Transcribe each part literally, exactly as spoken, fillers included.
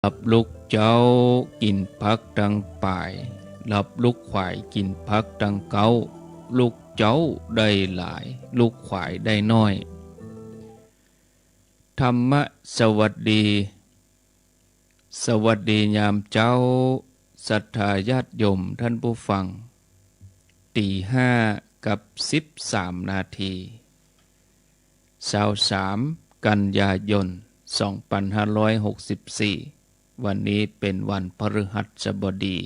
หลับลูกเจ๊ากิ๋นผักตังป๋าย หลับลูกขวายกิ๋นผักตังเก๊า ลูกเจ๊าได้หลาย ลูกขวายได้น้อย ธรรมะสวัสดี สวัสดียามเจ๊า ศรัทธาญาติโยมท่านผู้ฟัง ตี๋ห้ากับสิบสามนาที ซาวสาม กันยายน สองปันห้าร้อยหกสิบสี่ วันนี้เป๋นวันพฤหัสบดี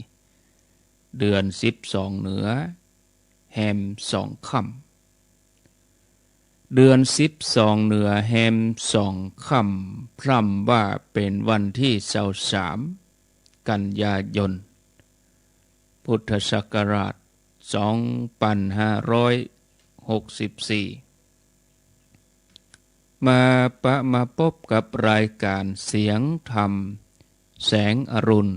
เดือนสิบสองเหนือ แฮมสองค่ำ เดือนสิบสองเหนือ แฮมสองค่ำ พร่ำว่าเป๋นวันตี้ซาวสาม กันยายน พุทธศักราช สองปันห้าร้อยหกสิบสี่ มาปะมาปบกับรายก๋านเสียงธรรมแสงอรุณ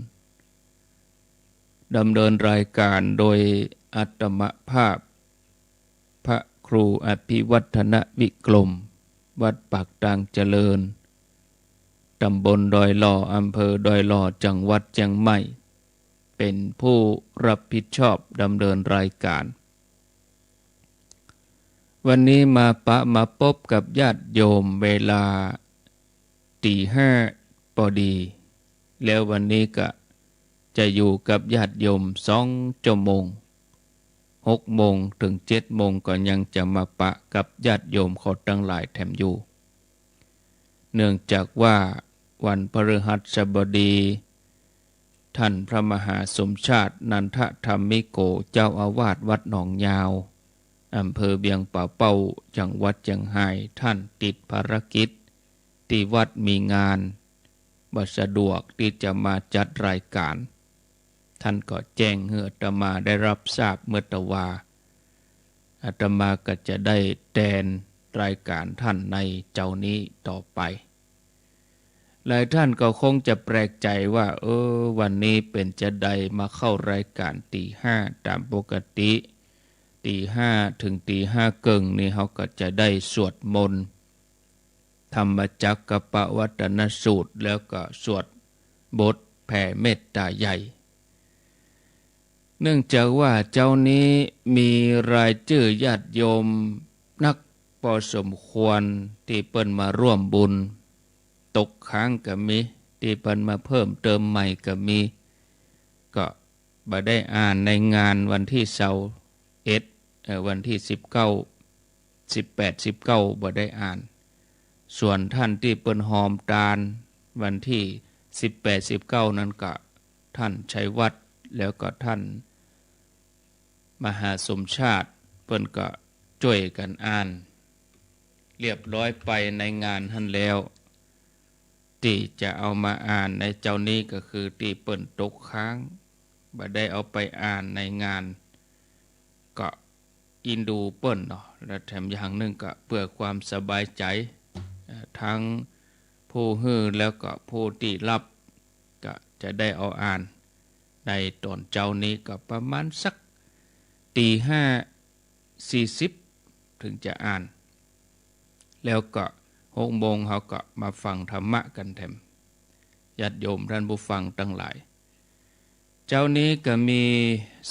ดำเนินรายก๋านโดยอาตมาภาพ พระครูอภิวัฒนวิกรม วัดปากตางเจริญ ตำบลดอยหล่อ อำเภอดอยหล่อ จังหวัดเจียงใหม่ เป๋นผู้รับผิดชอบดำเนินรายก๋าน วันนี้มาปะมาปบกับญาติโยมเวลาตี๋ห้าปอดี แล้ววันนี้ก็จะอยู่กับญาติโยมสองชั่วโมง หกโมงเถิงเจ็ดโมงก็ยังจะมาปะกับญาติโยมเขาตังหลายแถมอยู่ เนื่องจากว่าวันพฤหัสบดี ท่านพระมหาสมชาติ นันทธรรมิโก เจ้าอาวาสวัดหนองยาว อำเภอเวียงป่าเป้า จังหวัดเจียงฮาย ท่านติดภารกิจ ตี้วัดมีงาน บ่สะดวกตี้จะมาจัดรายก๋าน ท่านก็แจ้งหื้ออาตมาได้รับทราบเมื่อตะวา อาตมาก็จะได้แตนรายก๋านท่านในเจ๊านี้ต่อไป หลายท่านก็คงจะแปลกใจ๋ว่า เออ วันนี้เป๋นจาใดมาเข้ารายก๋านตี๋ห้า ต๋ามปกติ ตี๋ห้าเถิงตี๋ห้าเกิ่งนี่เฮาก็จะได้สวดมนต์ ธรรมจักกัปปวัตตนสูตร แล้วก็สวดบทแผ่เมตตาใหญ่ เนื่องจากว่าเจ๊านี้มีรายจื้อญาติโยมนักปอสมควร ตี้เปิ้นมาร่วมบุญ ตกค้างก็มี ตี้เปิ้นมาเพิ่มเติมใหม่ก็มี ก็บ่ได้อ่านในงานวันตี้ซาวเอ็ด เอ่อ วันตี้สิบเก้า สิบแปด สิบเก้า บ่ได้อ่าน ส่วนท่านตี้เปิ้นฮอมตานวันตี้สิบแปด สิบเก้า นั้นก็ท่านชัยวัฒน์ แล้วก็ท่านมหาสมชาติ เปิ้นก็จ้วยกั๋นอ่าน เรียบร้อยไปในงานหั้นแล้ว ตี้จะเอามาอ่านในเจ๊านี้ก็คือตี้เปิ้นตกค้าง บ่ได้เอาไปอ่านในงาน ก็อินดูเปิ้นเนาะ และแถมอย่างนึ่งก็เปื้อความสบายใจ๋ เอ่อ ตังผู้หื้อแล้วก็ผู้ตี้รับ ก็จะได้เอาอ่านในต๋อนเจ๊านี้ ก็ประมาณสักตี๋ห้าสี่สิบเถิงจะอ่าน แล้วก็หกโมงเฮาก็มาฟังธรรมะกั๋นแถม ญาติโยมท่านผู้ฟังตังหลาย เจ๊านี้ก็มี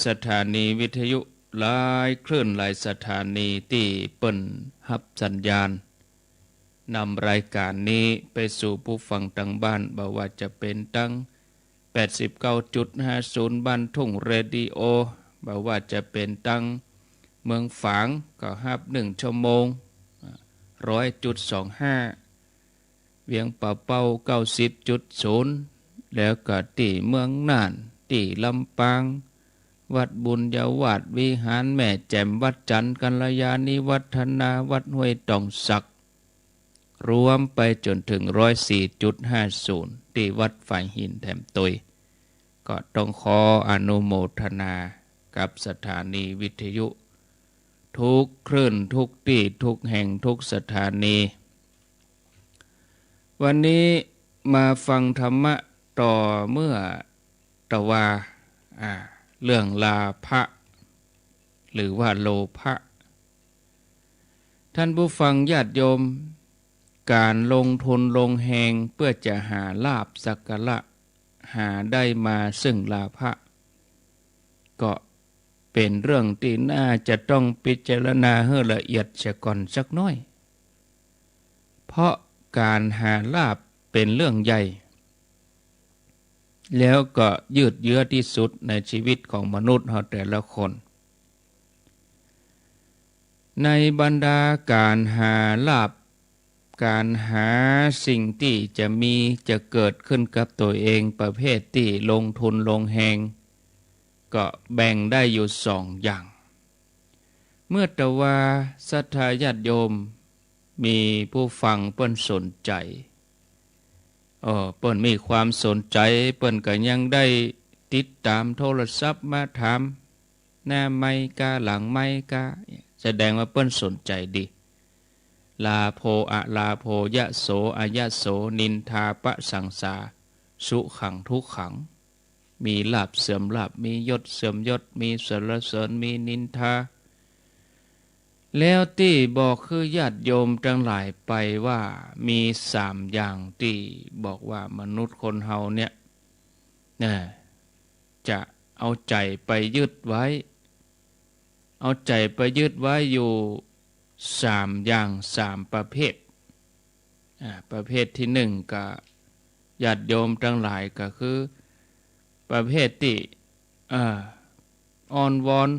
สถานีวิทยุหลายคลื่นหลายสถานีตี้เปิ้นฮับสัญญาณ นำรายก๋านนี้ไปสู่ผู้ฟังตังบ้าน บ่ว่าจะเป๋นตัง แปดสิบเก้าจุดห้าศูนย์ บ้านทุ่งเรดิโอ บ่ว่าจะเป๋นตังเมืองฝางก็ฮับนึ่งชั่วโมง ร้อยจุดสองห้า เวียงป่าเป้า เก้าสิบจุดศูนย์ แล้วก็ตี้เมืองน่าน ตี้ลำปาง วัดบุญญาวาส วิหารแม่แจ่ม วัดจันทน์ กัลยาณิวัฒนา วัดห้วยตองสัก รวมไปจ๋นเถิง ร้อยสี่จุดห้าศูนย์ ตี้วัดฝายหินแถมตวย ก็ต้องขออนุโมทนากับสถานีวิทยุทุกคลื่น ทุกตี้ ทุกแห่ง ทุกสถานี วันนี้มาฟังธรรมะต่อเมื่อตะวา อ่า เรื่องลาภะ หรือว่าโลภะ ท่านผู้ฟังญาติโยม ก๋านลงทุนลงแฮงเปื้อจะหาลาภสักการะ หาได้มาซึ่งลาภะ ก็เป๋นเรื่องตี้น่าจะต้องพิจารณาหื้อละเอียดเสียก่อนสักหน้อย เพราะก๋านหาลาภเป๋นเรื่องใหญ่ แล้วก็ยืดเยื้อตี้สุดในชีวิตของมนุษย์เฮาแต่ละคน ในบรรดาก๋านหาลาภ ก๋านหาสิ่งตี้จะมีจะเกิดขึ้นกับตั๋วเองประเภทตี้ลงทุนลงแฮง ก็แบ่งได้อยู่สองอย่าง เมื่อแต่ว่าศรัทธาญาติโยมมีผู้ฟังเปิ้นสนใจ๋ เออ เปิ้นมีความสนใจ๋ เปิ้นก็ยังได้ติดต๋ามโทรศัพท์มาถาม หน้าไมค์กา หลังไมค์กา แสดงว่าเปิ้นสนใจ๋ดี ลาโภ อะลาโภ ยะโส อะยะโส นินทา ปะสังสา สุขัง ทุกขัง มีลาภเสื่อมลาภ มียศเสื่อมยศ มีสรรเสริญ มีนินทา แล้วตี้บอกคือญาติโยมตังหลายไปว่ามีสามอย่างตี้บอกว่ามนุษย์คนเฮาเนี่ย นะ จะเอาใจ๋ไปยึดไว้ เอาใจ๋ไปยึดไว้อยู่สามอย่าง สามประเภท อ่า ประเภทตี้หนึ่งก็ญาติโยมตังหลายก็คือประเภทตี้ อ่า อ้อนวอน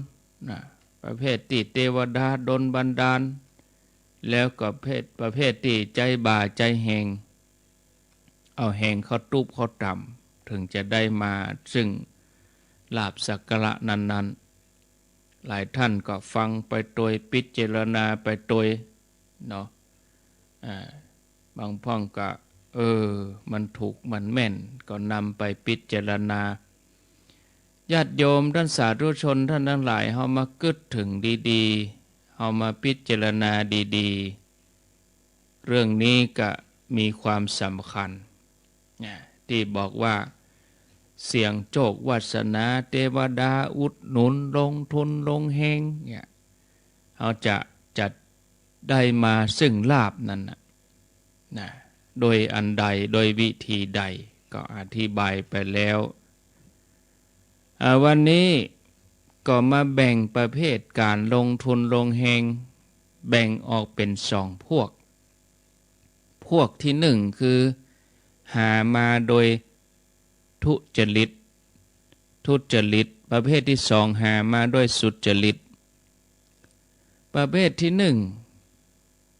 นะ ประเภทตี้เตวดาดลบันดาล แล้วก็เพศ ประเภทตี้ใจ๊บ่าใจ๊แฮง เอาแฮงเข้าตุ๊บเข้าต๋ำ เถิงจะได้มาซึ่งลาภสักการะนั้นๆ หลายท่านก็ฟังไปตวย พิจารณาไปตวย เนาะ อ่า บางพ่องก็ เออ มันถูกมันแม่น ก็นำไปพิจารณา ญาติโยมต้านสาธุชนต้านตังหลาย เฮามากึ๊ดเถิงดีๆ เฮามาพิจารณาดีๆ เรื่องนี้ก็มีความสำคัญ นะ ตี้บอกว่าเสี่ยงโชควาสนา เตวดาอุดหนุน ลงทุนลงแฮงเนี่ย เฮาจะ จะได้มาซึ่งลาภนั้นน่ะ นะ โดยอันใด โดยวิธีใด ก็อธิบายไปแล้ว อ่า วันนี้ก็มาแบ่งประเภทก๋านลงทุนลงแฮง แบ่งออกเป๋นสองพวก พวกตี้หนึ่งคือหามาโดยทุจริต ทุจริต ประเภทตี้สองหามาโดยสุจริต ประเภทตี้หนึ่ง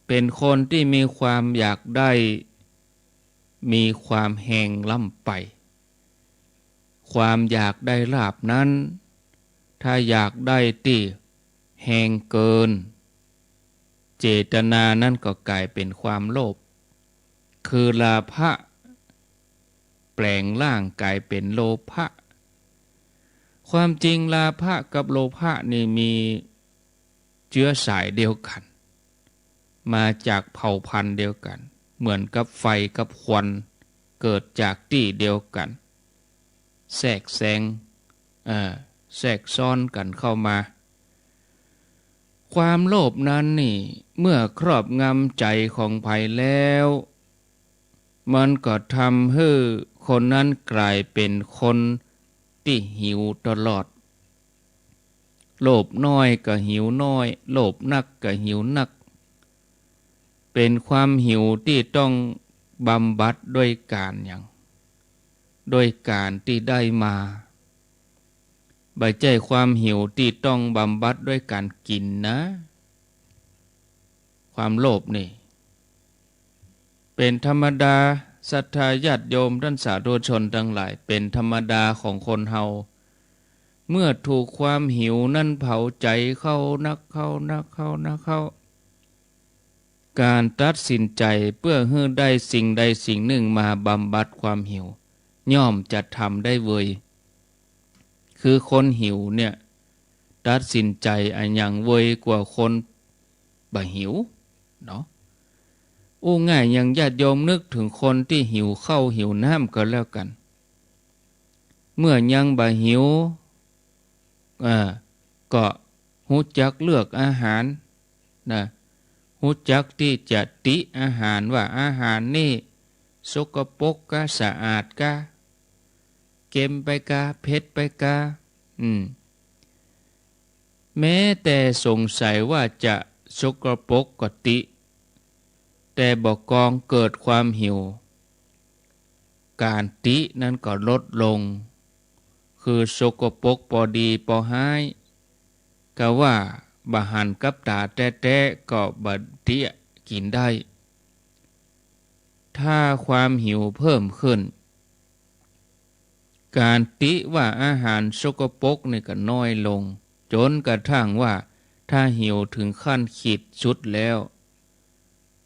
เป๋นคนตี้มีความอยากได้ มีความแฮงล้ำไป ความอยากได้ลาภนั้น ถ้าอยากได้ตี้แฮงเกิน เจตนานั้นก็ก๋ายเป๋นความโลภ คือราภะแป๋งร่างก๋ายเป๋นโลภะ ความจริงราภะกับโลภะนี่มีเจื๊อสายเดียวกั๋น มาจากเผ่าพันธุ์เดียวกั๋น เหมือนกับไฟกับควัน เกิดจากตี้เดียวกั๋น แทรกแซง เอ่อ แทรกซ้อนกั๋นเข้ามา ความโลภนั้นนี่ เมื่อครอบงำใจ๋ของใผแล้ว มันก็ทำหื้อคนนั้นก๋ายเป๋นคนตี้หิวตลอด โลภน้อยก็หิวน้อย โลภนักก็หิวนัก เป๋นความหิวตี้ต้องบำบัดด้วยก๋านหยัง ด้วยก๋านตี้ได้มา บ่ใจ้ความหิวตี้ต้องบำบัดด้วยก๋านกิ๋นนะ ความโลภนี่ เป๋นธรรมดา ศรัทธาญาติโยมต้านสาธุชนตังหลาย เป๋นธรรมดาของคนเฮา เมื่อถูกความหิวนั้นเผาใจ๋เข้านักเข้านักเข้านักเข้า ก๋านตัดสินใจ๋เปื้อหื้อได้สิ่งใดสิ่งนึ่งมาบำบัดความหิว ย่อมจะทำได้เวย คือคนหิวเนี่ย ตัดสินใจ๋อะหยังเวยกว่าคนบ่หิวเนาะ อู้ง่ายอย่างญาติโยมนึกเถิงคนตี้หิวข้าวหิวน้ำก็แล้วกั๋น เมื่อยังบ่หิว อ่า ก็ฮู้จักเลือกอาหารนะ ฮู้จักตี้จะติอาหารว่าอาหารนี่สกปรกกา สะอาดกา เค็มไปกา เผ็ดไปกา อืม แม้แต่สงสัยว่าจะสกปรกก็ติ แต่บ่กองเกิดความหิว ก๋านตินั้นก็ลดลง คือสกปรกปอดีปอฮ้าย กาว่าบ่หันกับต๋าแต๊ๆ ก็บ่เตี้ยกิ๋นได้ ถ้าความหิวเพิ่มขึ้น ก๋านติว่าอาหารสกปรกนี่ก็น้อยลง จ๋นกระทั่งว่าถ้าหิวเถิงขั้นขีดสุดแล้ว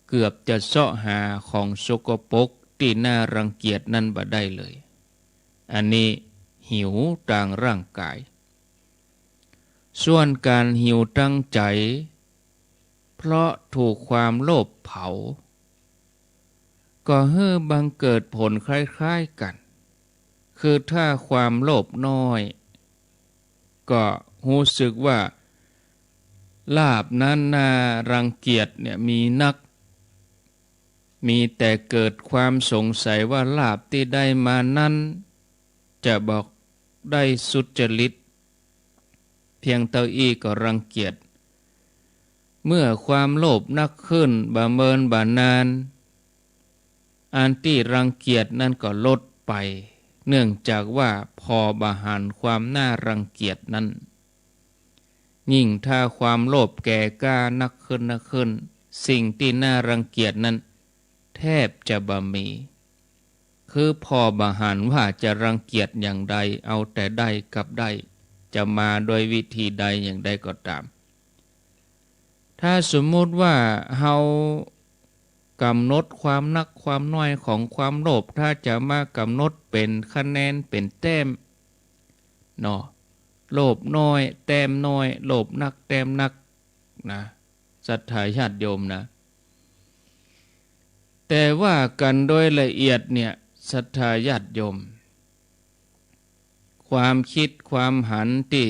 เกือบจะเซาะหาของสกปรกตี้น่ารังเกียจนั้นบ่ได้เลย อันนี้หิวตางร่างก๋าย ส่วนก๋านหิวตางใจ๋ เพราะถูกความโลภเผา ก็หื้อบังเกิดผลคล้ายๆ กั๋น คือถ้าความโลภน้อย ก็ฮู้สึกว่าลาภนั้นน่ารังเกียจเนี่ยมีนัก มีแต่เกิดความสงสัยว่าลาภตี้ได้มานั้น จะบ่ได้สุจริต เพียงเต้าอี้ก็รังเกียจ เมื่อความโลภนักขึ้น บ่เมินบ่นาน อันตี้รังเกียจนั้นก็ลดไป เนื่องจากว่าผ่อบ่หันความน่ารังเกียจนั้น ยิ่งถ้าความโลภแก่กล้านักขึ้นนักขึ้น สิ่งตี้น่ารังเกียจนั้นแทบจะบ่มี คือผ่อบ่หันว่าจะรังเกียจอย่างใด เอาแต่ได้กับได้ จะมาโดยวิธีใดอย่างใดก็ต๋าม ถ้าสมมุติว่าเฮากำหนดความนักความน้อยของความโลภ ถ้าจะมากำหนดเป๋นคะแนนเป๋นแต้มเนาะ โลภน้อยแต้มน้อย โลภนักแต้มนักนะ ศรัทธาญาติโยมนะ แต่ว่ากั๋นโดยละเอียดเนี่ย ศรัทธาญาติโยม ความกึ๊ดความหันตี้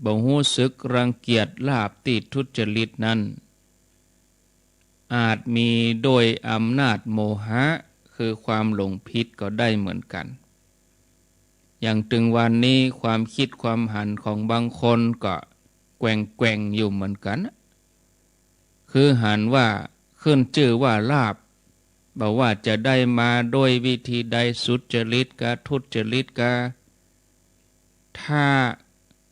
บ่ฮู้สึกรังเกียจลาภตี้ทุจริตนั้น อาจมีโดยอำนาจโมหะ คือความหลงผิดก็ได้เหมือนกั๋น อย่างตึงวันนี้ความกึ๊ดความหันของบางคนก็แกว่งๆ อยู่เหมือนกั๋น คือหันว่าขึ้นจื้อว่าลาภ บ่ว่าจะได้มาโดยวิธีใด สุจริตกาทุจริตกา ถ้า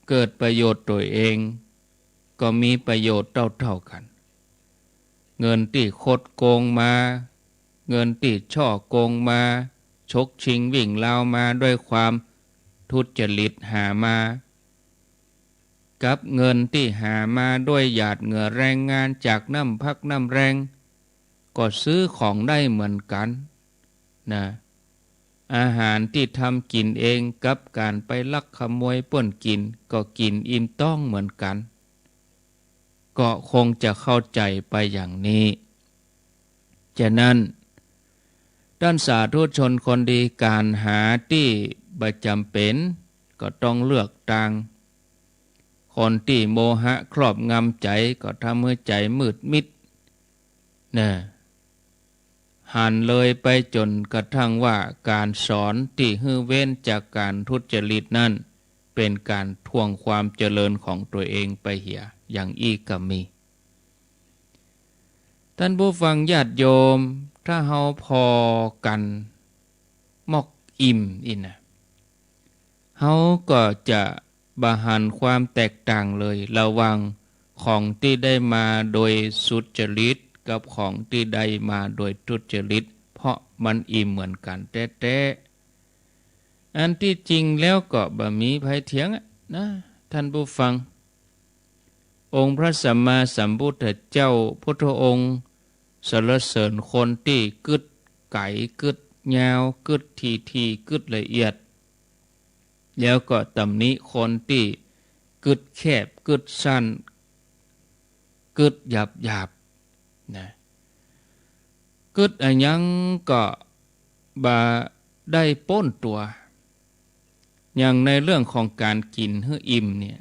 เกิดประโยชน์ตั๋วเอง ก็มีประโยชน์เต้าๆ กั๋น เงินตี้คดโกงมา เงินตี้ฉ้อโกงมา ฉกชิงวิ่งราวมาด้วยความทุจริตหามา กับเงินตี้หามาด้วยหยาดเหงื่อแรงงานจากน้ำพักน้ำแรง ก็ซื้อของได้เหมือนกั๋นนะ อาหารตี้ทำกิ๋นเองกับก๋านไปลักขโมยป้นกิ๋น ก็กิ๋นอิ่มต๊องเหมือนกั๋น ก็คงจะเข้าใจ๋ไปอย่างนี้ ฉะนั้น ต้านสาธุชนคนดี ก๋านหาตี้บ่จ๋ำเป๋นก็ต้องเลือกตาง คนตี้โมหะครอบงำใจ๋ก็ทำหื้อใจ๋มืดมิด นะ หันเลยไปจ๋นกระทั่งว่าก๋านสอนตี้หื้อเว้นจากก๋านทุจริตนั้น เป๋นก๋านถ่วงความเจริญของตั๋วเองไปเหีย อย่างอี้ก็มี ต้านผู้ฟังญาติโยม ถ้าเฮาผ่อกั๋นมอกอิ่มอี้นะ เฮาก็จะบ่หันความแตกต่างเลย ระหว่างของตี้ได้มาโดยสุจริตกับของตี้ได้มาโดยทุจริต เพราะมันอิ่มเหมือนกั๋นแต๊ๆ อันตี้จริงแล้วก็บ่มีใผเถียงอะนะ ต้านผู้ฟัง องค์พระสัมมาสัมพุทธเจ้าพุทธองค์สรรเสริญคนตี้กึ๊ดไก๋ กึ๊ดยาว กึ๊ดถี่ๆ กึ๊ดละเอียด แล้วก็ตำหนิคนตี้กึ๊ดแคบ กึ๊ดสั้น กึ๊ดหยาบๆ นะ กึ๊ดอะหยังก็บ่ได้ป๊นตั๋ว อย่างในเรื่องของก๋านกิ๋นหื้ออิ่มเนี่ย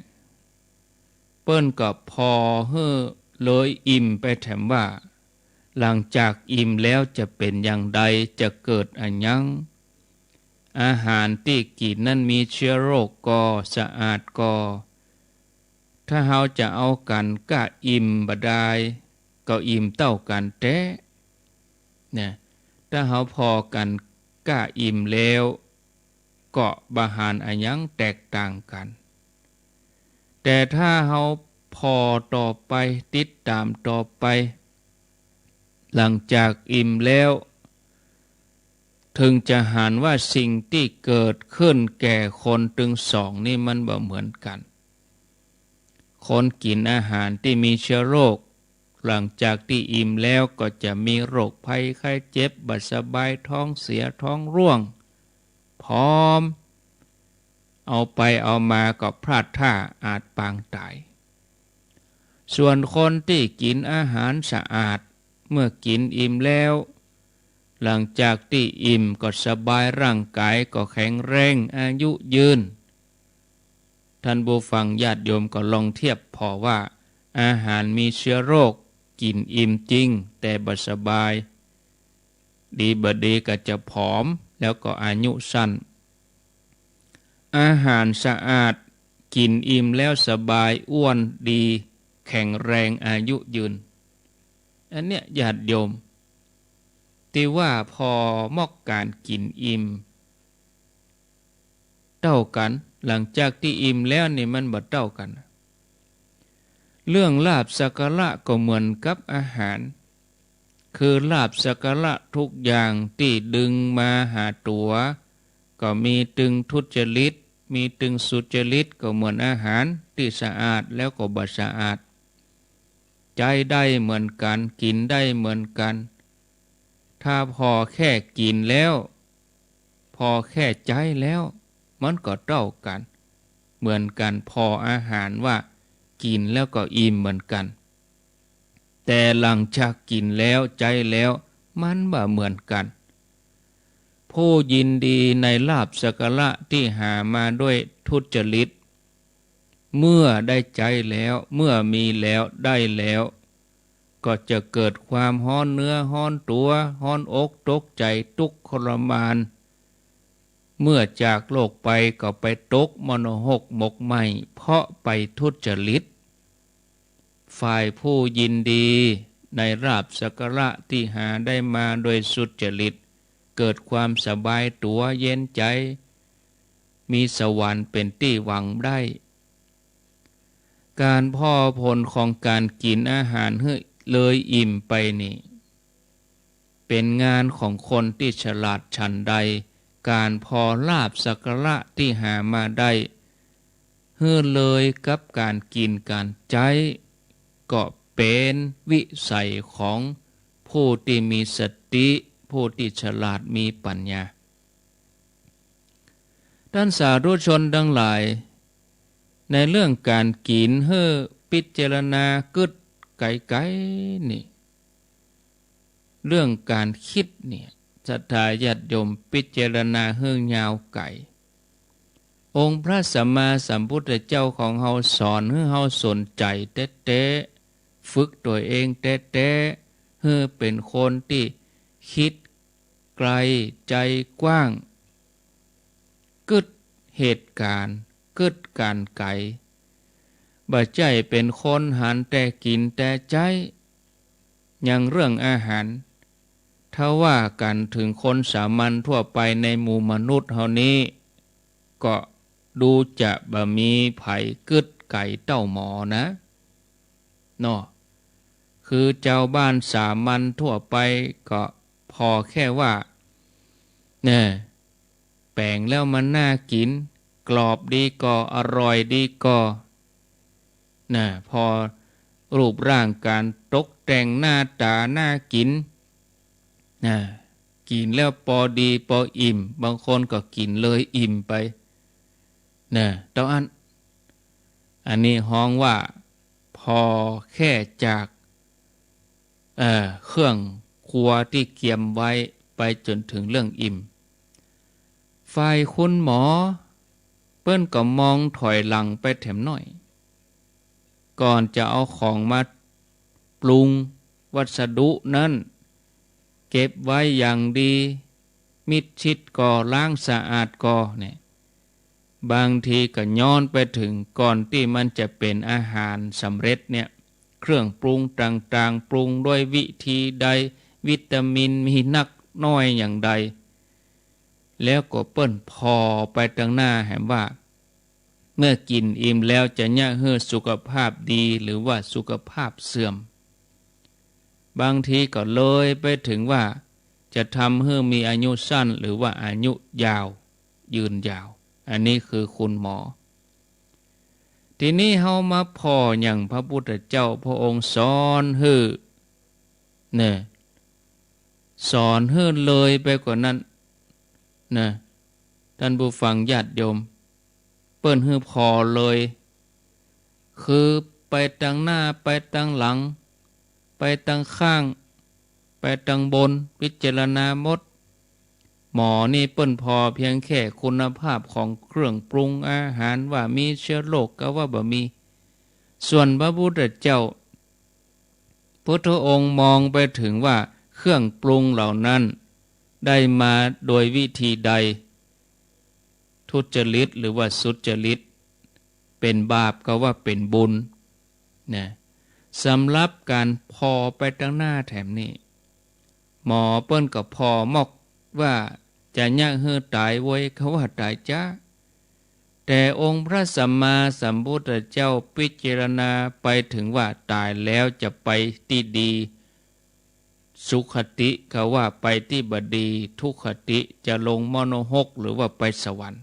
เปิ้นก็ผ่อหื้อเลยอิ่มไปแถมว่า หลังจากอิ่มแล้วจะเป๋นอย่างใด จะเกิดอะหยัง อาหารตี้กิ๋นนั้นมีเจื้อโรคก่อ สะอาดก่อ ถ้าเฮาจะเอากั๋นก้าอิ่มบ่ดาย ก็อิ่มเต้ากั๋นแต๊ นะ ถ้าเฮาผ่อกั๋นก้าอิ่มแล้ว ก็บ่หันอะหยังแตกต่างกั๋น แต่ถ้าเฮาผ่อต่อไป ติดต๋ามต่อไป หลังจากอิ่มแล้ว เถิงจะหันว่าสิ่งตี้เกิดขึ้นแก่คนตึงสองนี่มันบ่เหมือนกั๋น คนกิ๋นอาหารตี้มีเจื้อโรค หลังจากตี้อิ่มแล้วก็จะมีโรคภัยไข้เจ็บ บ่สบาย ท้องเสีย ท้องร่วง พร้อม เอาไปเอามาก็พลาดท่า อาจปางต๋าย ส่วนคนตี้กิ๋นอาหารสะอาด เมื่อกิ๋นอิ่มแล้ว หลังจากตี้อิ่มก็สบาย ร่างก๋ายก็แข็งแรง อายุยืน ท่านผู้ฟังญาติโยมก็ลองเทียบผ่อว่า อาหารมีเจื้อโรค กิ๋นอิ่มจริง แต่บ่สบาย ดีบ่ดีก็จะผอม แล้วก็อายุสั้น อาหารสะอาด กิ๋นอิ่มแล้วสบาย อ้วนดี แข็งแรง อายุยืน อันเนี้ยญาติโยม ตี้ว่าผ่อมอกก๋านกิ๋นอิ่ม เต้ากั๋น หลังจากตี้อิ่มแล้วนี่มันบ่เต้ากั๋น เรื่องลาภสักการะก็เหมือนกับอาหาร คือลาภสักการะทุกอย่างตี้ดึงมาหาตั๋ว ก็มีตึงทุจริต มีตึงสุจริต ก็เหมือนอาหารตี้สะอาดแล้วก็บ่สะอาด ใจ๊ได้เหมือนกั๋น กิ๋นได้เหมือนกั๋น ถ้าผ่อแค่กิ๋นแล้ว ผ่อแค่ใจ๊แล้ว มันก็เต้ากั๋น เหมือนกั๋น ผ่ออาหารว่ากิ๋นแล้วก็อิ่มเหมือนกั๋น แต่หลังจากกิ๋นแล้ว ใจ๊แล้ว มันบ่เหมือนกั๋น ผู้ยินดีในลาภสักการะตี้หามาด้วยทุจริต เมื่อได้ใจ๊แล้ว เมื่อมีแล้ว ได้แล้ว ก็จะเกิดความฮ้อนเนื้อฮ้อนตั๋ว ฮ้อนอกตกใจ๋ ตุ๊กข์ทรมาน เมื่อจากโลกไปก็ไปตกมรณหกหมกไหม้ เพราะไปทุจริต ฝ่ายผู้ยินดีในลาภสักการะตี้หาได้มาโดยสุจริต เกิดความสบายตั๋วเย็นใจ๋ มีสวรรค์เป๋นตี้หวังได้ ก๋านผ่อผลของก๋านกิ๋นอาหารหื้อเลยอิ่มไปนี่ เป๋นงานของคนตี้ฉลาดฉันใด ก๋านผ่อลาภสักการะตี้หามาได้ หื้อเลยกับก๋านกิ๋นก๋านใจ๊ ก็เป๋นวิสัยของผู้ตี้มีสติ ผู้ตี้ฉลาดมีปั๋ญญา ต้านสาธุชนตังหลาย ในเรื่องก๋านกิ๋นหื้อพิจารณากึ๊ดไก๋ๆ นี่ เรื่องก๋านกึ๊ดเนี่ย ศรัทธาญาติโยมพิจารณาหื้อยาวไก๋ องค์พระสัมมาสัมพุทธเจ้าของเฮาสอนหื้อเฮาสนใจ๋แต๊ๆ ฝึกตั๋วเองแต๊ๆ หื้อเป๋นคนตี้กึ๊ดไก๋ ใจ๋กว้าง กึ๊ดเหตุก๋ารณ์ กึ๊ดก๋านไก๋ บ่ใจ้เป๋นคนหันแต่กิ๋นแต่ใจ๊ อย่างเรื่องอาหาร ถ้าว่ากั๋นเถิงคนสามัญทั่วไปในหมู่มนุษย์เฮานี้ ก็ดูจะบ่มีใผกึ๊ดไก๋เต้าหมอนะ เนาะ คือจาวบ้านสามัญทั่วไปก็ผ่อแค่ว่า แน่ แป๋งแล้วมันน่ากิ๋น กรอบดีก่อ อร่อยดีก่อ น่ะ ผ่อรูปร่างก๋านตกแต่งหน้าต๋าน่ากิ๋น น่ะ กิ๋นแล้วปอดีปออิ่ม บางคนก็กิ๋นเลยอิ่มไป น่ะ เต้าอั้น อันนี้ฮ้องว่าผ่อแค่จาก เอ่อ เครื่องครัวตี้เกียมไว้ ไปจ๋นเถิงเรื่องอิ่ม ฝ่ายคุณหมอ เปิ้นก็มองถอยหลังไปแถมหน้อย ก่อนจะเอาของมาปรุง วัสดุนั้นเก็บไว้อย่างดี มิดชิดก่อ ล้างสะอาดก่อ เนี่ย บางทีก็ย้อนไปเถิงก่อนตี้มันจะเป๋นอาหารสำเร็จเนี่ย เครื่องปรุงต่างๆ ปรุงด้วยวิธีใด วิตามินมีนักน้อยอย่างใด แล้วก็เปิ้นผ่อไปตังหน้าแหมว่า เมื่อกิ๋นอิ่มแล้วจะเยียะหื้อสุขภาพดีหรือว่าสุขภาพเสื่อม บางทีก็เลยไปเถิงว่าจะทำหื้อมีอายุสั้นหรือว่าอายุยาว ยืนยาว อันนี้คือคุณหมอ ทีนี้เฮามาผ่ออย่างพระพุทธเจ้าพระองค์สอนหื้อ เนี่ย สอนหื้อเลยไปกว่านั้น นะ ท่านผู้ฟังญาติโยม เปิ้นหื้อผ่อเลย คือไปตังหน้า ไปตังหลัง ไปตังข้าง ไปตังบน พิจารณาหมด หมอนี่เปิ้นผ่อเพียงแค่คุณภาพของเครื่องปรุงอาหาร ว่ามีเชื้อโรคกาว่าบ่มี ส่วนพระพุทธเจ้า พุทธองค์มองไปเถิงว่าเครื่องปรุงเหล่านั้นได้มาโดยวิธีใด ทุจริตหรือว่าสุจริต เป๋นบาปกาว่าเป๋นบุญ นะ สำหรับก๋านผ่อไปตังหน้าแถมนี้ หมอเปิ้นก็ผ่อมอกว่าจะเยียะหื้อต๋ายเว้ย กาว่าต๋ายจ๊ะ แต่องค์พระสัมมาสัมพุทธเจ้าพิจารณาไปเถิงว่าต๋ายแล้วจะไปตี้ดี สุคติ กาว่าไปตี้บ่ดี ทุคติ จะลงมนรกหรือว่าไปสวรรค์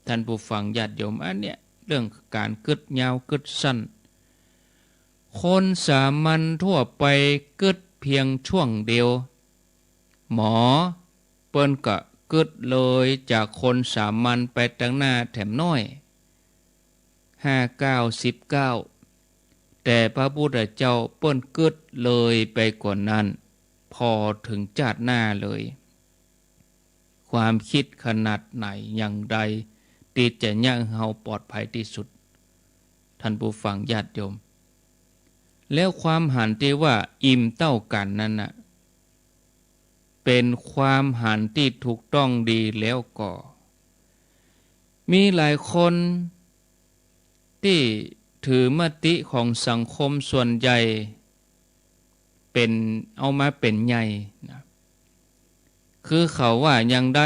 ท่านผู้ฟังญาติโยม อันเนี้ยเรื่องก๋านกึ๊ดยาวกึ๊ดสั้น คนสามัญทั่วไปกึ๊ดเพียงช่วงเดียว หมอเปิ้นก็กึ๊ดเลยจากคนสามัญไปตังหน้าแถมน้อย ห้าเก้า สิบเก้า แต่พระพุทธเจ้าเปิ้นกึ๊ดเลยไปกว่านั้น ผ่อเถิงจาติหน้าเลย ความคิดขนาดไหนอย่างใด ตี้จะเยียะหื้อเฮาปลอดภัยตี้สุด ท่านผู้ฟังญาติโยม แล้วความหันตี้ว่าอิ่มเต้ากั๋นนั้นน่ะ เป๋นความหันตี้ถูกต้องดีแล้วก่อ มีหลายคนตี้ถือมติของสังคมส่วนใหญ่ เป๋น เอามาเป๋นใหญ่นะ คือเขาว่าอย่างใด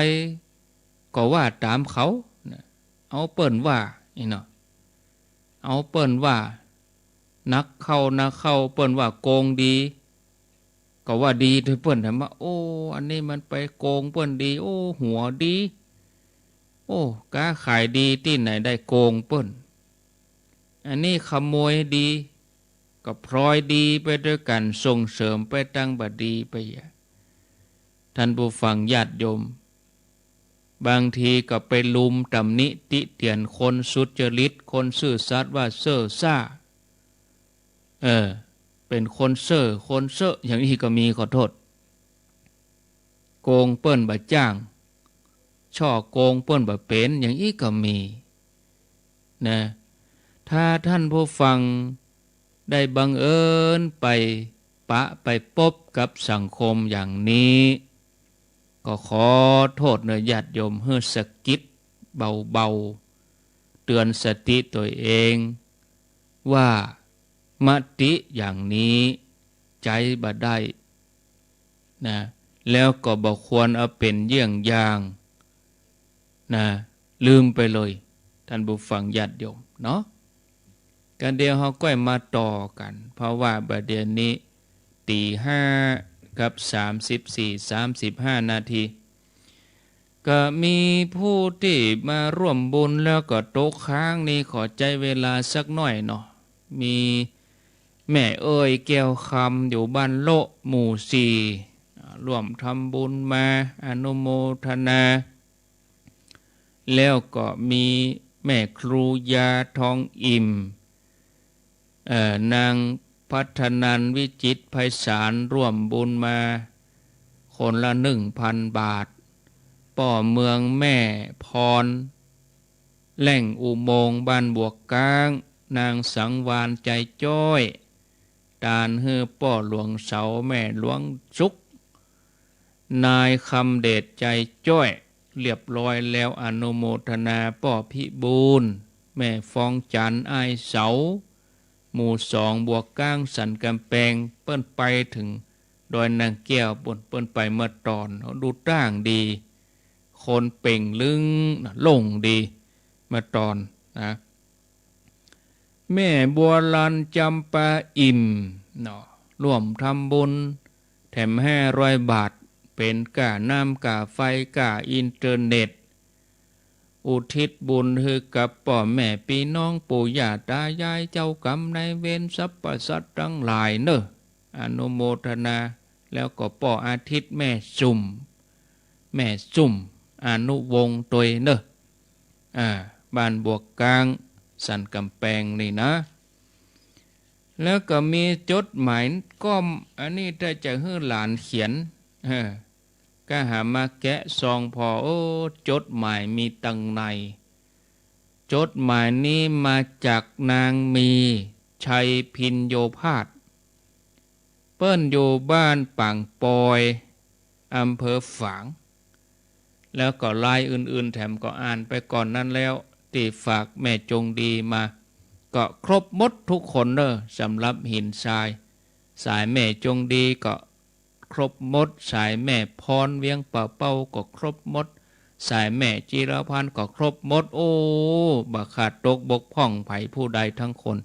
ก็ว่าต๋ามเขานะ เอาเปิ้นว่าอี้เนาะ เอาเปิ้นว่า นักเข้า นักเข้า เปิ้นว่าโกงดี ก็ว่าดีตวยเปิ้น แต่ว่า โอ้ อันนี้มันไปโกงเปิ้นดี โอ้ หัวดี โอ้ ก๊าขายดี ตี้ไหนได้โกงเปิ้น อันนี้ขโมยดี ก็พลอยดีไปตวยกั๋น ส่งเสริมไปตังบ่ดีไปอะ ท่านผู้ฟังญาติโยม บางทีก็ไปลุมตำหนิติเตียนคนสุจริต คนซื่อสัตย์ว่าเซ่อซ่า เออ เป๋นคนเซ่อ คนเซ่อ อย่างอี้ก็มี ขอโทษ โกงเปิ้นบ่จ้าง ฉ้อโกงเปิ้นบ่เป๋น อย่างอี้ก็มี นะ ถ้าท่านผู้ฟังได้บังเอิญไปปะไปปบกับสังคมอย่างนี้ ก็ขอโทษเน่อญาติโยม หื้อสะกิดเบาๆ เตือนสติตวยเอง ว่ามติอย่างนี้ใจ๊บ่ได้นะ แล้วก็บ่ควรเอาเป๋นเยี่ยงอย่างนะ ลืมไปเลย ท่านผู้ฟังญาติโยมเนาะ กั๋นเดี๋ยวเฮาก้อยมาต่อกั๋น เพราะว่าบ่าเดี่ยวนี้ตี๋ห้ากับสามสิบสี่ สามสิบห้านาที ก็มีผู้ตี้มาร่วมบุญแล้วก็ตกค้างนี่ ขอใจ๊เวลาสักหน้อยเนาะ มีแม่เอ้ยแก้วคำ อยู่บ้านโละ หมู่สี่ อ่า ร่วมทำบุญมา อนุโมทนา แล้วก็มีแม่ครูยาทองอิ่ม เอ่อ นางพัฒนัน วิจิตรไพศาล ร่วมบุญมาคนละหนึ่งพันบาท ป้อเมืองแม่พร แหล่งอุโมงค์บ้านบวกก๊าง นางสังวาล ใจจ้อย ตานหื้อป้อหลวงเสา แม่หลวงสุข นายคำเดช ใจจ้อย เรียบร้อยแล้ว อนุโมทนาป้อพิบูลย์ แม่ฟองจันทร์ อ้ายเสา หมู่สอง บัวก้าง สันก๋ำแปง เปิ้นไปเถิงดอยนางแก้วปู๊น เปิ้นไปเมื่อตอน ดูต้างดี คนเป่งลึงนะ โล่งดี เมื่อตอนนะ แม่บัวลัน จำปาอิ่ม เนาะ ร่วมทำบุญแถมห้าร้อยบาท เป๋นก้าน้ำก้าไฟก้าอินเทอร์เน็ต อุทิศบุญหื้อกับป้อแม่ปี้น้องปู่ย่าต๋ายายเจ้ากรรมนายเวรสรรพสัตว์ตังหลายเน่อ อนุโมทนา แล้วก็ป้ออาทิตย์ แม่สุม แม่สุม อนุวงศ์ตวยเน่อ อ่า บ้านบัวก้าง สันก๋ำแปงนี่นะ แล้วก็มีจดหมายก้อม อันนี้ถ้าจะหื้อหลานเขียน เออ ก็หามาแกะซองผ่อ โอ้ จดหมายมีตังใน จดหมายนี้มาจากนางมี ชัยพิญโญภาส เปิ้นอยู่บ้านปางปอย อำเภอฝาง แล้วก็ลายอื่นๆ แถมก็อ่านไปก่อนนั้นแล้ว ตี้ฝากแม่จงดีมา ก็ครบหมดทุกคนเน่อ สำหรับหินทราย สายแม่จงดีก็ครบหมด สายแม่พรเวียงป่าเป้าก็ครบหมด สายแม่จิรพันธ์ก็ครบหมด โอ้ บ่ขาดตกบกพร่องใผผู้ใดทั้งคน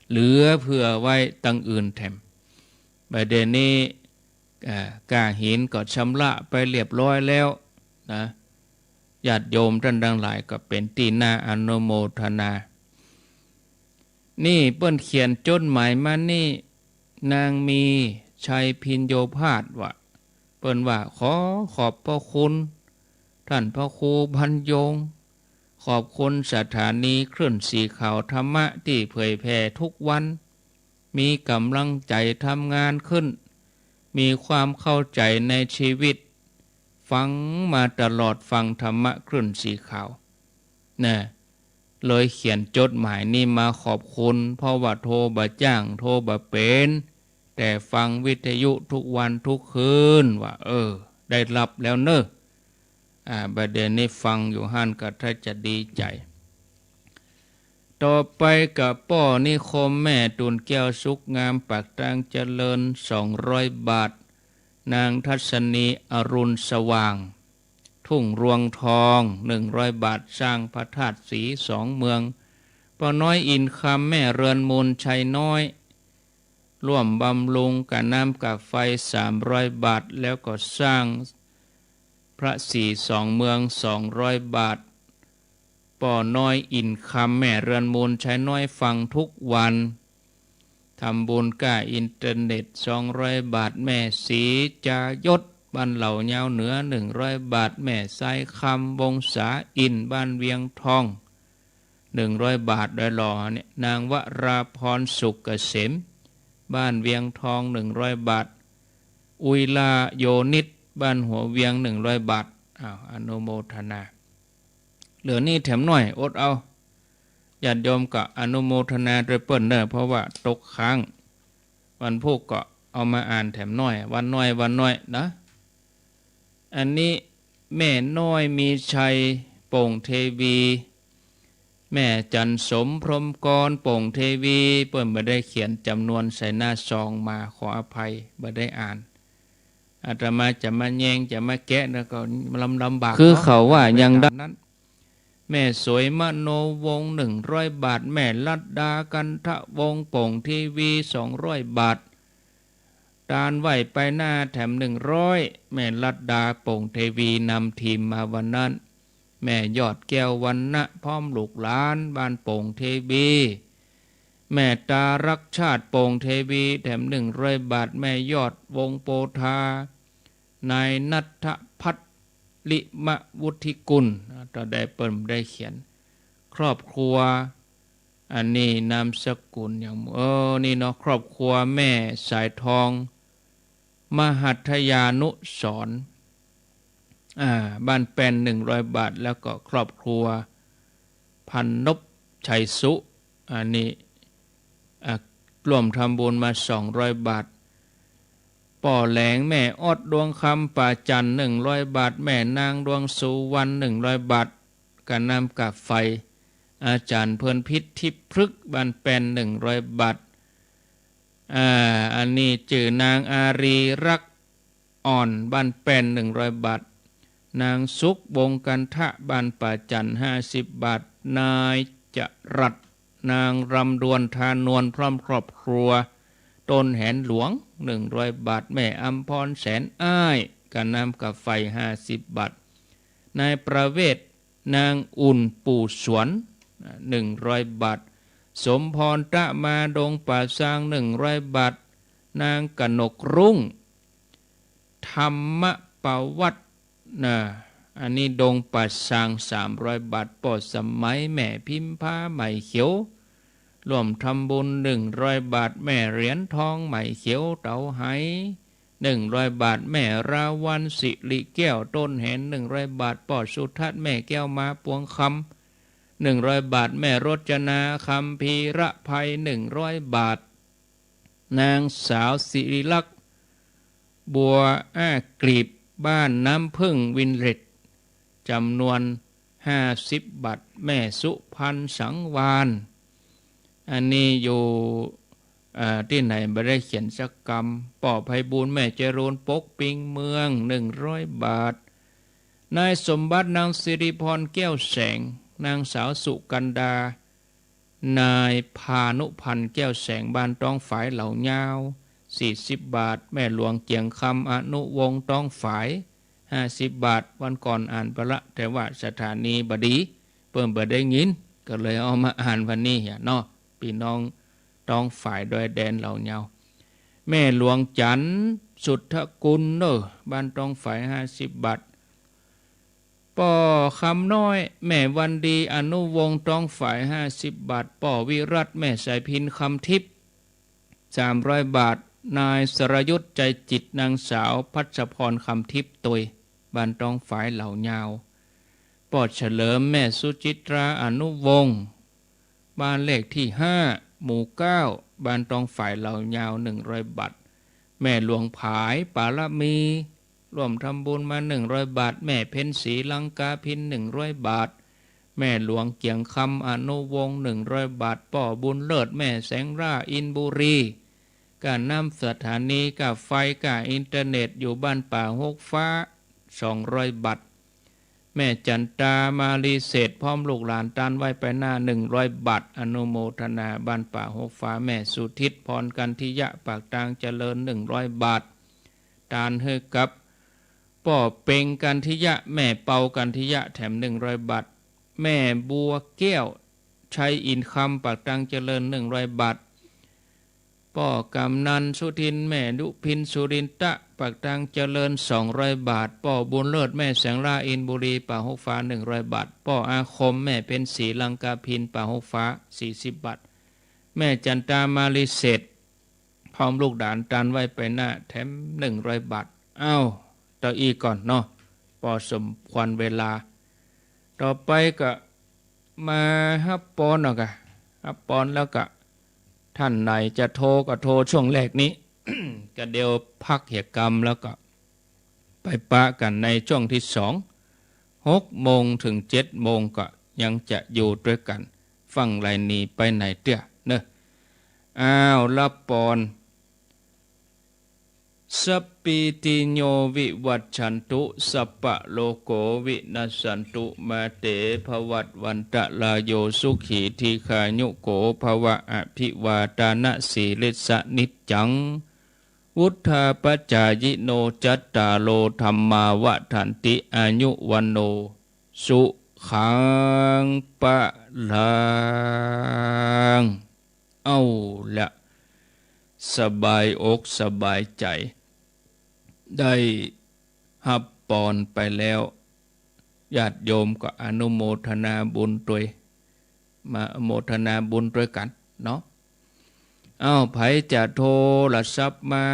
เหลือเผื่อไว้ตังอื่นแถม บ่าเดี่ยวนี้ อ่า ก้าหินก็ชำระไปเรียบร้อยแล้วนะ ญาติโยมต้านตังหลายก็เป๋นตี้น่าอนุโมทนา นี่เปิ้นเขียนจดหมายมานี่ นางมี ชัยพิญโญภาส ว่า เปิ้นว่า ขอขอบพระคุณท่านพระครูบรรยง ขอบคุณสถานีคลื่นสีขาวธรรมะตี้เผยแผ่ทุกวัน มีก๋ำลังใจ๋ทำงานขึ้น มีความเข้าใจ๋ในชีวิต ฟังมาตลอด ฟังธรรมะคลื่นสีขาว นะ เลยเขียนจดหมายนี้มาขอบคุณ เพราะว่าโทรบ่จ้าง โทรบ่เป๋น แต่ฟังวิทยุทุกวันทุกคืน ว่า เออ ได้ฮับแล้วเน่อ อ่า บ่าเดี่ยวนี้ฟังอยู่หั้นก็ถ้าจะดีใจ๋ ต่อไปก็ป้อนิคม แม่ตูนแก้วสุขงาม ปากตางเจริญ สองร้อยบาท นางทัศนี อรุณสว่าง ทุ่งรวงทอง หนึ่งร้อยบาท สร้างพระธาตุสีสองเมือง ป้อน้อย อินคำ แม่เรือนมูล ชัยน้อย ร่วมบำรุงก้าน้ำก้าไฟ สามร้อยบาท แล้วก็สร้างพระสีสองเมือง สองร้อยบาท ป้อน้อย อินคำ แม่เรือนมูล ชัยน้อย ฟังทุกวัน ทำบุญก้าอินเทอร์เน็ต สองร้อยบาท แม่ศรีจายศ บ้านเหล่ายาวเหนือ หนึ่งร้อยบาท แม่ทรายคำ วงศาอินทร์ บ้านเวียงทอง หนึ่งร้อยบาท โดยหล่อเนี่ย นางวราพร สุขเกษม บ้านเวียงทอง หนึ่งร้อยบาท อุยลาโยนิต บ้านหัวเวียง หนึ่งร้อยบาท อ้าว อนุโมทนา เหลือนี้แถมหน้อย อดเอา ญาติโยมก็อนุโมทนาตวยเปิ้นเน่อ เพราะว่าตกค้าง วันพูกก็เอามาอ่านแถมหน้อย วันน้อย วันน้อยนะ อันนี้แม่น้อยมีชัย โป่งเทวี แม่จันสม พรหมกร โป่งเทวี เปิ้นบ่ได้เขียนจ๋ำนวนใส่หน้าซองมา ขออภัย บ่ได้อ่าน อาตมาจะมาแยง จะมาแกะแล้วก็ลำ ลำบาก คือ เนาะ เขาว่าอย่างนั้น แม่สวย มโนวงศ์ หนึ่งร้อยบาท แม่ลัดดา กันทะวงศ์ โป่งเทวี สองร้อยบาท ตานไหว้ไปหน้าแถม หนึ่งร้อย แม่ลัดดา โป่งเทวี นำทีมมาวันนั้น แม่ยอดแก้ววรรณะ พร้อมลูกหลาน บ้านโป่งเทวี แม่ตารักชาติ โป่งเทวี แถม หนึ่งร้อยบาท แม่ยอด วงศ์โพธา นายณัฐพัฒน์ ลิมะวุฒิกุล ตาได้เปิ้นได้เขียน ครอบครัว อันนี้นามสกุลอย่าง เออ นี่เนาะ ครอบครัวแม่สายทอง มหัทยานุสรณ์ อ่า บ้านแป้น หนึ่งร้อยบาท แล้วก็ครอบครัว พันนพชัยสุ อันนี้ อ่ะ ร่วมทำบุญมา สองร้อยบาท ป้อแหลง แม่ออดดวงคำ ป่าจันทน์ หนึ่งร้อยบาท แม่นางดวงสุวรรณ หนึ่งร้อยบาท ก้านน้ำก้าไฟ อาจ๋ารย์เพลินพิษ ทิพย์พฤกษ์ บ้านแป้น หนึ่งร้อยบาท อ่า อันนี้จื้อนางอารีรักษ์อ่อน บ้านแป้น หนึ่งร้อยบาท นางสุข วงศ์กันทะ บ้านป่าจันทน์ ห้าสิบบาท นายจรัส นางรำดวน ทานวล พร้อมครอบครัว ต้นแหนหลวง หนึ่งร้อยบาท แม่อำพร แสนอ้าย ก้านน้ำก้าไฟ ห้าสิบบาท นายประเวศ นางอุ่น ปู่สวน หนึ่งร้อยบาท สมพร ตะมา ดงป่าซาง หนึ่งร้อยบาท นางกนกรุ่ง ธรรมประวัติ นะ อันนี้ดงป่าซาง สามร้อยบาท ป้อสมัย แม่พิมพา ไหมเขียว ร่วมทำบุญ หนึ่งร้อยบาท แม่เหรียญทอง ไหมเขียว เต๋าไฮ หนึ่งร้อยบาท แม่ราวัลย์ สิริแก้ว ต้นแหน หนึ่งร้อยบาท ป้อสุทัศน์ แม่แก้วมา ปวงคำ หนึ่งร้อยบาท แม่รจนา คัมภีรไพร หนึ่งร้อยบาท นางสาวสิริลักษณ์ บัวอ้ากลีบ บ้านน้ำผึ้งวิลเลจ จ๋ำนวน ห้าสิบบาท แม่สุพรรณ สังวาลย์ อันนี้อยู่ เอ่อ ตี้ไหนบ่ได้เขียนสักกำ ป้อไพบูลย์ แม่จรูน ปกปิงเมือง หนึ่งร้อยบาท นายสมบัติ นางสิริพร แก้วแสง นางสาวสุกันดา นายพานุพันธ์ แก้วแสง บ้านต้องฝาย เหล่ายาว สี่สิบบาท แม่หลวงเจียงคำ อนุวงศ์ ต้องฝาย ห้าสิบบาท วันก่อนอ่านไปละ แต่ว่าสถานีบ่ดี เปิ้นบ่ได้ยิน ก็เลยเอามาอ่านวันนี้เหียเนาะ ปี้น้องต้องฝายดอยแดน เหล่ายาว แม่หลวงจันทน์ สุทธกุลเนอะ บ้านต้องฝาย ห้าสิบบาท ป้อคำน้อย แม่วันดี อนุวงศ์ ต้องฝาย ห้าสิบบาท ป้อวิรัตน์ แม่สายพิน คำทิพย์ สามร้อยบาท นายสรยุทธ ใจจิต นางสาวพัชพร คำทิพย์ ตวย บ้านต้องฝาย เหล่ายาว ป้อเฉลิม แม่สุจิตรา อนุวงศ์ บ้านเลขที่ห้า หมู่เก้า บ้านต้องฝาย เหล่ายาว หนึ่งร้อยบาท แม่หลวงผาย ปารมี ร่วมทำบุญมา หนึ่งร้อยบาท แม่เพ็ญศรี ลังกาภิณ หนึ่งร้อยบาท แม่หลวงเจียงคำ อนุวงศ์ หนึ่งร้อยบาท ป้อบุญเลิศ แม่แสงร่า อินบุรี ก้านน้ำ สถานีก้าไฟ ก้าอินเทอร์เน็ต อยู่บ้านป่าฮกฟ้า สองร้อยบาท แม่จันตา มาลีเศรษฐ พร้อมลูกหลาน ตานไหว้ไปหน้า หนึ่งร้อยบาท อนุโมทนา บ้านป่าฮกฟ้า แม่สุทิศ พรกันทิยะ ปากตางเจริญ หนึ่งร้อยบาท ตานหื้อกับ ป้อเป็งกันทิยะ แม่เปากันทิยะ แถม หนึ่งร้อยบาท แม่บัวแก้ว ชัยอินคำ ปากตางเจริญ หนึ่งร้อยบาท ป้อกำนันสุทิน แม่ยุพิน สุรินทะ ปากตางเจริญ สองร้อยบาท ป้อบุญเลิศ แม่แสงร่า อินบุรี ป่าฮกฟ้า หนึ่งร้อยบาท ป้ออาคม แม่เพ็ญศรี ลังกาภิณ ป่าฮกฟ้า สี่สิบบาท แม่จันตา มาลีเศรษฐ พร้อมลูกหลาน ตานไหว้ไปหน้า แถม หนึ่งร้อยบาท อ้าว เต้าอี้ก่อนเนาะ ป้อสมควรเวลา ต่อไปก็มาฮับปอนเอากะ ฮับปอนแล้วก็ ท่านไหนจะโทรก็โทรช่วงแรกนี้ ก็เดี๋ยวพักเหียกำ แล้วก็ไปปะกั๋นในช่วงที่สอง หกโมงเถิงเจ็ดโมงก็ยังจะอยู่ตวยกั๋น ฟั่งไหลหนีไปไหนเตื้อเนอะ อ้าว ฮับปอน สัพพีติโย วิวัชชันตุ สัพพะโรโค วินัสสันตุ มาเต ภวัตวันตะราโย สุขี ทีฆายุโก ภวะ อภิวาทานะสีลิสสะ นิจจัง วุฑฒาปะจายิโน จัตตาโร ธัมมา วัฑฒันติ อายุ วัณโณ สุขัง พะลัง เอาละ สบายอกสบายใจ๋ ได้ฮับปอนไปแล้ว ญาติโยมก็อนุโมทนาบุญตวย มาโมทนาบุญตวยกั๋นเนาะ อ้าว ใผจะโทรศัพท์มา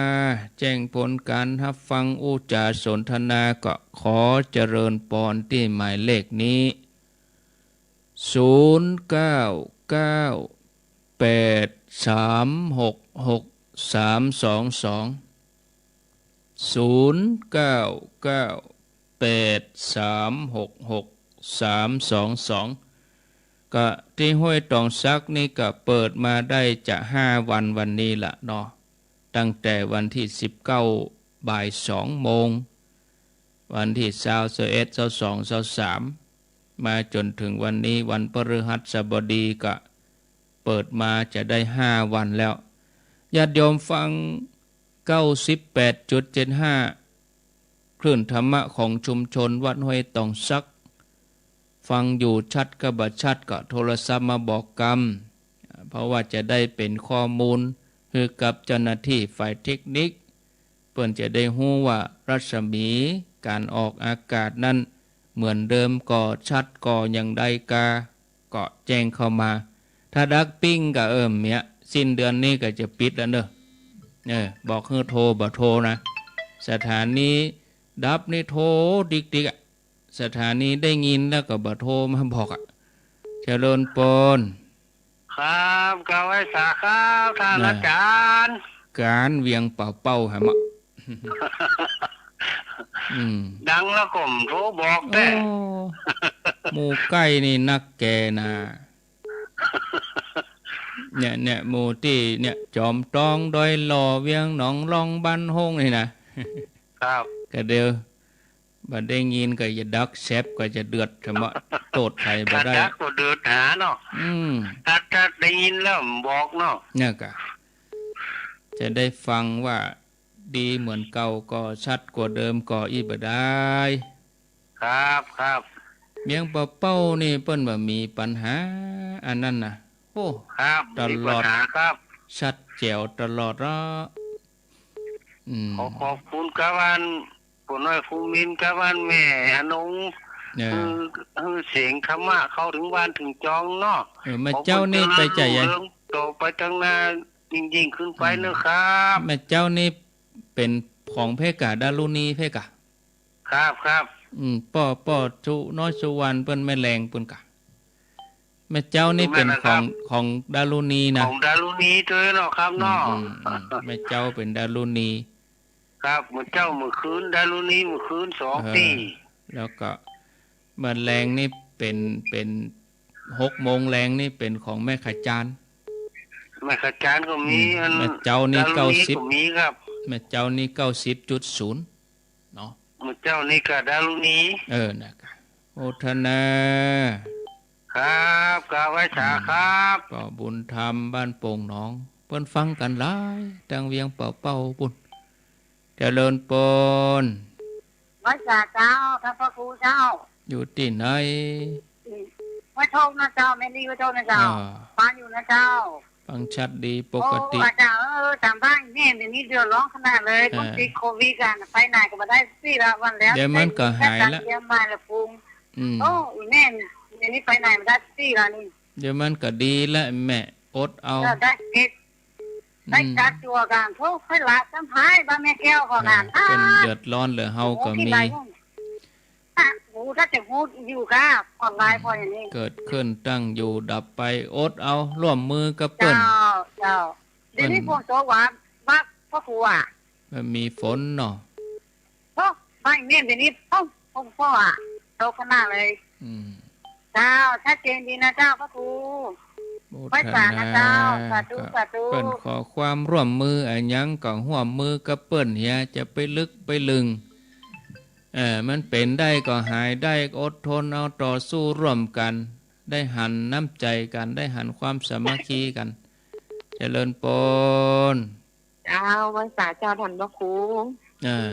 แจ้งผลก๋านฮับฟังอู้จ๋าสนทนา ก็ขอเจริญปอนตี้หมายเลขนี้ ศูนย์เก้าเก้าแปดสามหกหกสามสองสอง ศูนย์เก้าเก้าแปดสามหกหกสามสองสอง ก็ตี้ห้วยตองสักนี่ก็เปิดมาได้จะห้าวัน วันนี้ละเนาะ ตั้งแต่วันตี้สิบเก้าบ่ายสองโมง วันตี้ซาว ซาวเอ็ด ซาวสอง ซาวสาม มาจ๋นเถิงวันนี้วันพฤหัสบดีก็เปิดมาจะได้ห้าวันแล้ว ญาติโยมฟัง เก้าสิบแปดจุดเจ็ดห้า คลื่นธรรมะของชุมชนวัดห้วยตองสัก ฟังอยู่ชัดกับบ่ชัดก็โทรศัพท์มาบอกกำ เพราะว่าจะได้เป๋นข้อมูลหื้อกับเจ้าหน้าตี้ฝ่ายเทคนิค เปิ้นจะได้ฮู้ว่ารัศมีก๋านออกอากาศนั้นเหมือนเดิมก่อ ชัดก่ออย่างใดกา ก็แจ้งเข้ามา ถ้าดักปิ้งก็ เออ เมีย สิ้นเดือนนี้ก็จะปิดแล้วเนอะ เออ บอกหื้อโทร บ่โทรนะ สถานีดับนี่โทรติ๊กๆ อะ สถานีได้ยินแล้วก็บ่โทรมาบอกอะ เจริญปอน ครับ กาไหว้สาครับ ท่าน น่ะ อาจ๋ารย์ ก๋านเวียงป่าเป้าหะมะ อืม ดังแล้วก็โทรบอกแต๊ โอ้ หมู่ใก้นี่นักแก่นา เนี่ย เนี่ย หมู่ตี้เนี่ย จอมตอง ดอยหล่อ เวียงหนองล่อง บ้านโฮ่งนี่นะ ครับ ก็เดี๋ยว บ่ได้ยินก็อย่าดักแซบก็จะเดือดสะมะ โต้ษใผบ่ได้ ถ้าดักก็เดือดหาเนาะ อืม ถ้า ถ้าได้ยินแล้วบอกเนาะ เนี่ยกะ จะได้ฟังว่าดีเหมือนเก่าก่อ ชัดกว่าเดิมก่ออี้บ่ได้ ครับ ครับ เวียงป่าเป้านี่เปิ้นบ่มีปัญหาอันนั้นนะ โอ้ ครับ ตลอด มีปัญหาครับ ชัดแจ๋วตลอดเนาะ อืม ขอขอบคุณกับอัน ป้อน้อยภูมินทร์กับอันแม่อนง เออ หื้อ หื้อเสียงธรรมะเข้าถึงบ้านถึงจองเนาะ เออ แม่เจ้านี่ไปใจ๋อะ ขอบุญเจริญรุ่งเรืองต่อไปตางหน้ายิ่งๆ ขึ้นไปเนอะครับ แม่เจ้านี่เป๋นของเภกะ ดารุณีเภกะ ครับ ครับ อืม ป้อ ป้อสุน้อยสุวรรณเปิ้น แม่แลงเปิ้นกะ แม่เจ้านี่เป๋นของ แม่นนะครับ ของดารุณีนะ ของดารุณีตวยเนาะครับเนาะ อืม อืม อืม แม่เจ้าเป๋นดารุณี ครับ มื้อเจ๊ามื้อคืน ดารุณีมื้อคืนสองตี้ เออ แล้วก็มื้อแลงนี่เป๋น เป๋นหกโมงแลงนี่เป๋นของแม่ขจารย์ แม่ขจารย์ก็มี อืม อัน แม่เจ้านี่ ดารุณี เก้าสิบ ก็มีครับ แม่เจ้านี่ เก้าสิบจุดศูนย์ เนาะ มื้อเจ๊านี่ก็ดารุณี เออ นะกะ โมทนา ครับ กาไหว้สาครับ อืม ป้อบุญธรรมบ้านโป่งหนอง เปิ้นฟังกั๋นหลาย ตางเวียงป่าเป้าปุ้น เจริญปอน ไหว้สาเจ้า ท่านพระครูเจ้า อยู่ตี้ไหน อืม ห้วยโท่งนะเจ้า แม่ลีห้วยโท่งนะเจ้า อ่า ฟังอยู่นะเจ้า ฟังชัดดีปกติ โอ้ อาจ๋ารย์เอ้ย ตางบ้านแม่เดี๋ยวนี้เดือดร้อนขนาดเลย อ่า คนติดโควิดกั๋น ไปไหนก็บ่ได้สักตี้ละ วันแล้ว เดี๋ยวมันก็หายละ ไปเยี่ยมบ้านละปรุง อืม โอ้ อีแม่ เดี๋ยวนี้ไปไหนบ่ได้สักตี้ละนี่ เดี๋ยวมันก็ดีละแม่ อดเอา เออ ได้เก็บ อืม ได้กักตั๋วกั๋น โธ่ ใค่อยละซ้ำหายบ้านแม่แก้วเขานั่น อ่า เปิ้นเดือดร้อนเหลือเฮาก็มี โอ้ คิดหลายคน อ่ะ โอ้ ถ้าจะพูดอยู่ก้า ผ่อนคลาย อืม ผ่อนอย่างนี้ เกิดขึ้นตั้งอยู่ดับไป อดเอา ร่วมมือกับเปิ้น เจ้า เจ้า เดี๋ยวนี้ เปิ้น ฝนตกหวา บ้านพ่อครูอ่ะ มันมีฝนเนาะ โอ้ บ้านแม่เดี๋ยวนี้ โอ้ พ่อ พ่ออ่ะ ตกขนาดเลย อืม เจ้า ชัดเจนดีนะเจ้า พระครู โมทนา ไหว้สานะเจ้า สาธุ ครับ สาธุ เปิ้นขอความร่วมมืออะหยังก็ร่วมมือกับเปิ้นเหีย จะไปลึกไปลึง เออ มันเป๋นได้ก็หายได้ อดทนเอา ต่อสู้ร่วมกั๋น ได้หันน้ำใจ๋กั๋น ได้หันความสามัคคีกั๋น เจริญปอน เจ้า ไหว้สาเจ้าท่านพระครู อ่า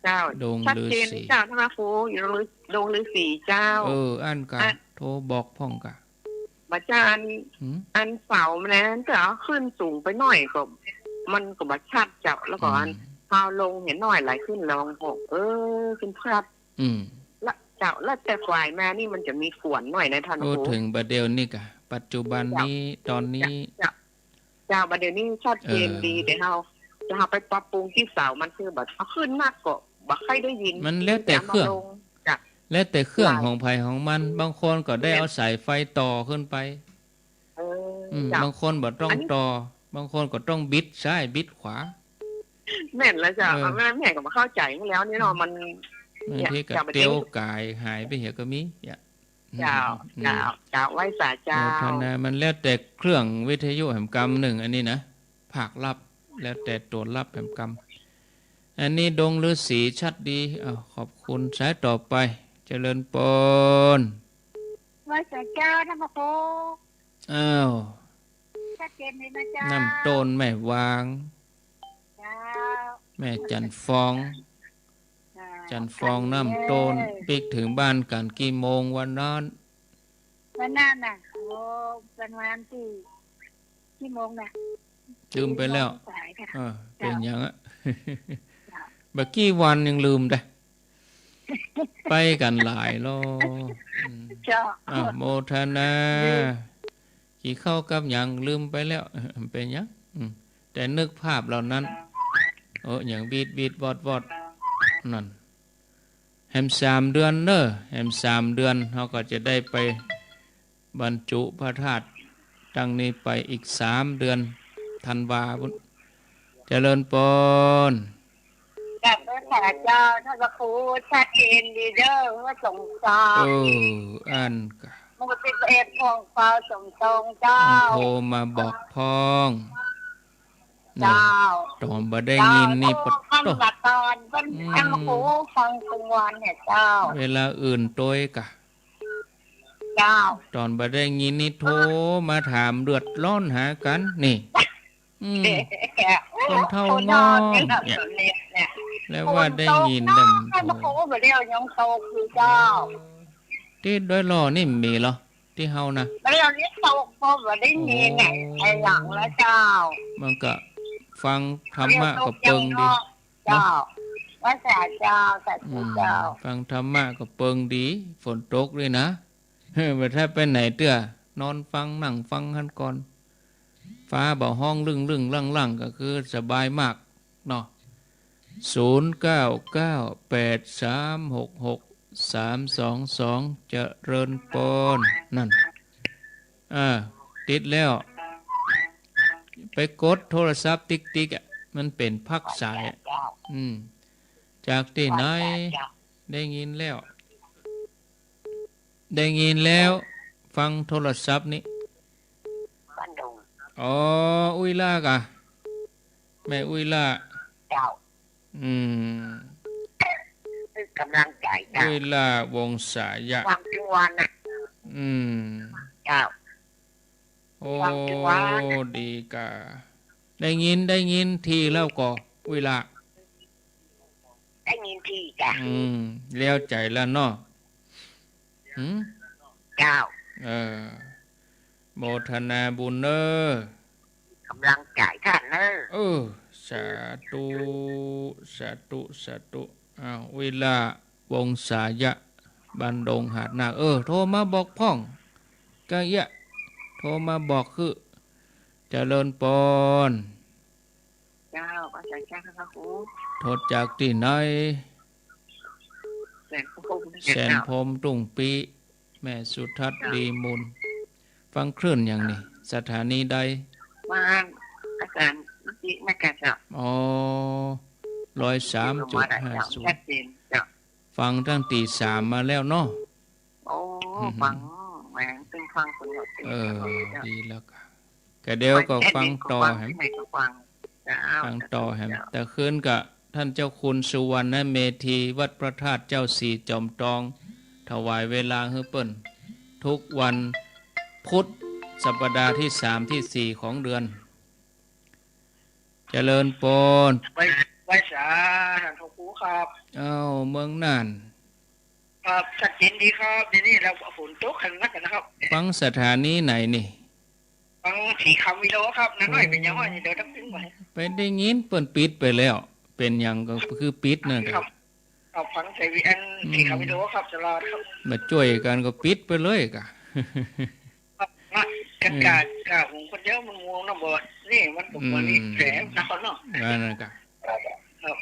เจ้า ดงฤๅษี ชัดเจนเจ้า ท่านพระครู อยู่ดงฤๅ- ดงฤๅษีเจ้า เออ อั้นกะ อ่ะ โทรบอกพ่องกะ บ่าเจ้า อัน หืม อันเสามันนั้นก็เอาขึ้นสูงไปหน่อยก็ มันก็บ่ชัดเจ้า แล้วก็อัน อืม เอาลงเหียหน่อย ไหลขึ้นลงหก เออ ขึ้นชัด อืม ละเจ้า ละแต่ฝ่ายมานี่มันจะมีฝนหน่อยนะท่านพระครู โอ้ เถิงบ่าเดี่ยวนี้กะ ปัจจุบันนี้ เจ้า ตอนนี้ เจ้า เจ้า บ่าเดี่ยวนี้ชัดเจนดี เออ แต่เฮา จะเฮาไปปรับปรุงตี้เสามันคือบ่าเอาขึ้นนักก็บ่ค่อยได้ยิน มันแล้วแต่เครื่อง จะามาลง จ้ะ แล้วแต่เครื่อง หลาย ของใผของมัน บางคนก็ได้ แม่น เอาสายไฟต่อขึ้นไป เออ อืม เจ้า บางคนบ่ต้อง อันนี้ ต่อ บางคนก็ต้องบิดซ้ายบิดขวา แม่นแล้วเจ้า เออ แม่ แม่ก็บ่เข้าใจ๋แล้วนี่เนาะ อืม มัน บางทีก็ เนี่ย เจ้าบ่ เตียวก๋ายหายไปเหียก็มี เนี่ย เจ้า อืม เจ้า เจ้า ไหว้สาเจ้า โมทนา มันแล้วแต่เครื่องวิทยุแหมกำนึ่ง อันนี้นะ ภาครับ แล้วแต่ตั๋วรับแหมกำ อันนี้ดงฤๅษีชัดดี อ้าว ขอบคุณ สายต่อไป เจริญปอน ไหว้สาเจ้า ท่านพระครู อ้าว ชัดเจนเลยนะเจ้า น้ำโต้นแม่วาง เจ้า แม่จันทร์ฟอง เจ้า จันทร์ฟอง น้ำโต้น ปิ๊กเถิงบ้านกั๋นกี่โมงวันนั้น วันนั้นน่ะ โอ้ ประมาณกี่ กี่โมงน่ะ ลืมไปแล้ว สี่โมงสายค่ะ เออ เป๋นหยังอะ เจ้า บ่ากี้วันยังลืมได้ ไปกั๋นหลายรอบ อืม เจ้า อ่ะ โมทนา อืม กิ๋นข้าวกับหยังลืมไปแล้ว เป๋นหยัง อืม แต่นึกภาพเหล่านั้น เออ อย่างวีดวีดวอดวอด นั่น แหมสามเดือนเน่อ แหมสามเดือน เฮาก็จะได้ไปบรรจุพระธาตุตังนี้ไปอีกสามเดือน ธันวาพุ้น เจริญปอน กราบนมัสการเจ้า ท่านพระครู ชัดเจนดีเด้อ ว่าสงสาร เออ อันกะ หมู่สิบเอ็ด ของเปาสมทรงเจ้า โทรมาบอกพ่อง เจ้า ต๋อนบ่ได้ยินนี่ เจ้า ปะโต้ โทรมาตอนเปิ้น อืม ท่านพระครูฟังกลางวันเนี่ยเจ้า เวลาอื่นตวยกะ เจ้า ต๋อนบ่ได้ยินนี่โทรมาถามเดือดร้อนหากั๋นนี่ อืม คนเฒ่า คนนอน งอ เนี่ย เนี่ย แล้วว่าได้ยิน คนตก แต่มัน ท่านพระครูบ่ได้เอายังโตคือเจ้า ตี้ด้วยหล่อนี่มีเหรอ ตี้เฮานะ บ่ได้เอาเลี้ยงโต ก็บ่ได้ยินเนี่ย โอ้ ไอ้หลังแล้วเจ้า มันก็ฟังธรรมะก็เปิงดี เจ้า เนาะ ว่าสาเจ้า สาธุเจ้า อืม ฟังธรรมะก็เปิงดี ฝนตกด้วยนะ เออ บ่ถ้าไปไหนเตื้อ นอนฟัง นั่งฟังหั้นก่อน ฟ้าบ่ฮ้องลึ่งๆ ลั่งๆ ก็คือสบายมากเนาะ ศูนย์เก้าเก้าแปดสามหกหกสามสองสอง เจริญปอน นั่น อ่า ติดแล้ว ไปกดโทรศัพท์ติ๊กๆ อะ มันเป๋นพักสายอะ อืม จากตี้ไหน ได้ยินแล้ว ได้ยินแล้ว ฟังโทรศัพท์นี่ บ้านดง อ๋อ อุ้ยล่ากะ แม่อุ้ยล่า เจ้า อืม กำลังใจ๋เจ้า อุ้ยล่า วงศายะ ฟังทุกวันน่ะ อืม เจ้า โอ้ ฟังทุกวันน่ะ ดีกะ ได้ยิน ได้ยินทีแล้วก็ อุ้ยล่า ได้ยินทีจ้ะ อืม แล้วใจ๋แล้วเนาะ หืม เจ้า เออ โมทนาบุญเน้อ กำลังใจ๋ท่านเน้อ เออ สาธุ สาธุ สาธุ อ้าว วิลา วงศายะ บ้านดงหาดนาค เออ โทรมาบอกพ่อง กะเยียะ โทรมาบอกคือ เจริญปอน เจ้า ขอบใจ๋เจ้าค่ะครู โทรจากตี้ไหน แสนพรหม แสนพรหม เจ้า ทุ่งปี้ แม่สุทัศน์ เจ้า ลีมูล ฟังคลื่นหยังนี่ สถานีใด บ้านอาจารย์นิตินะคะเจ้า อ๋อ ร้อยสามจุดห้าศูนย์ ชัดเจนเจ้า ฟังตั้งตี้สามมาแล้วเนาะ โอ้ อืม ฟัง แหม ตึงฟังสงบดี เออ เจ้า ดีแล้วกะ กะเดี๋ยวก็ฟังต่อแหม ฟังต่อแหม ตะคืนกะท่านเจ้าคุณสุวรรณเมธี วัดพระธาตุเจ้าสี่จอมตอง ถวายเวลาหื้อเปิ้น ทุกวันพุธ สัปดาห์ที่สาม ที่สี่ ของเดือน เจริญปอน ไหว้ ไหว้สา ท่านพระครูครับ อ้าว เมืองน่าน ครับ ชัดเจนดีครับ เดี๋ยวนี้เราฝนตกกันนักนะครับ ฟังสถานีไหนนี่ ฟังสีคำวิโรจน์ครับ น้าน้อยเป๋นยังไง เดี๋ยวต้องขึ้นไป ไปได้ยินเปิ้นปิดไปแล้ว เป๋นหยังก็คือปิดนั่นกะ ครับ ครับ ฟังไทยวีเอ็น อืม สีคำวิโรจน์ครับ ตลอดครับ บ่จ้วยกั๋นก็ปิดไปเลยกะ ครับ นะ อืม กะ กะ กะผมคนเดียวมันงงนะ บ่ นี่มัน ผมบ่ อืม มีแผลนะครับเนาะ นั่นน่ะกะ ครับ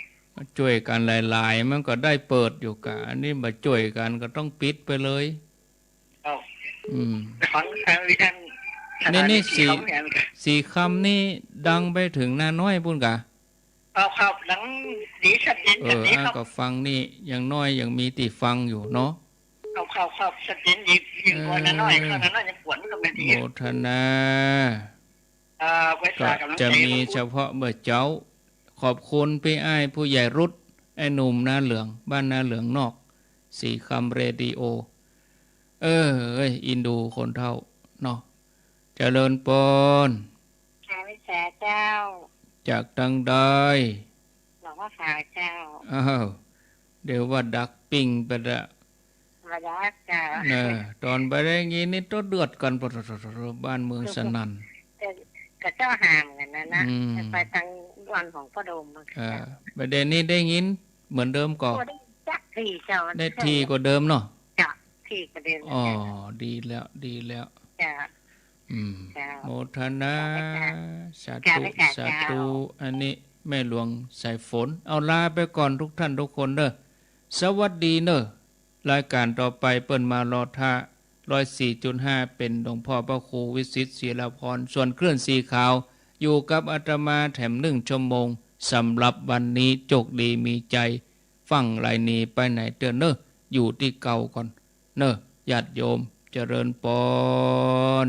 จ้วยกั๋นหลายๆ มันก็ได้เปิดอยู่กะ อันนี้บ่จ้วยกั๋นก็ต้องปิดไปเลย ครับ อืม ฟังทางวิทยุ นี่ นี่ สถานีสี สีคำนี่ดังไปเถิงนาน้อยปู้นกะ ครับ ครับ หลังดีชัดเจน เออ ชัดเจนครับ อ่ะ ก็ฟังนี่ อย่างน้อยยังมีตี้ฟังอยู่เนาะ ครับ ครับ ครับ ชัดเจน ยิ่ง ยิ่งกว่าน้อยๆ เออ ข้างน้อยๆ ยังปวดมันก็ไม่ดี โมทนา อ่า ไว้ ก็ สากำลังใจ จะมีเฉพาะเมื่อเจ๊า ขอบคุณปี้อ้ายผู้ใหญ่รุด ไอ้หนุ่มนาเหลือง บ้านนาเหลืองนอก สีคำเรดิโอ เออ เอ้ย อินดูคนเฒ่าเนาะ เจริญปอน ค่ะ ไหว้สาเจ้า จากตังใด หลวงพ่อขาวเจ้า อ้าว เดี๋ยวว่าดักปิ้งไปละ บ่ดักเจ้า เนอะ ต๋อนบ่ได้ยินนี่โต้เดือดกั๋น บ้านเมืองสนั่น ก็ ก็เจ้าห่างกั๋นนะนะ อืม ไปตังบ่อนของป้อโดม เออ บ่าเดี่ยวนี้ได้ยินเหมือนเดิมก่อ บ่ได้จักทีเจ้า ได้ทีกว่าเดิมเนาะ เจ้า ทีกว่าเดิม อ๋อ เจ้า ดีแล้ว ดีแล้ว เจ้า อืม เจ้า โมทนา สาธุ เจ้า สาธุ เจ้า อันนี้แม่หลวงสายฝน เอาลาไปก่อนทุกท่านทุกคนเนอะ สวัสดีเนอะ รายการต่อไปเปิ้นมารอท่า ร้อยสี่จุดห้า เป๋นหลวงพ่อพระครูวิสิทธิ์ศิลาภรณ์ ส่วนคลื่นสีขาว อยู่กับอาตมาแถมหนึ่งชั่วโมง สำหรับวันนี้โจคดีมีชัย ฟั่งไหลหนีไปไหนเตื้อเนอะ อยู่ตี้เก่าก่อนเนอะ ญาติโยม เจริญปอน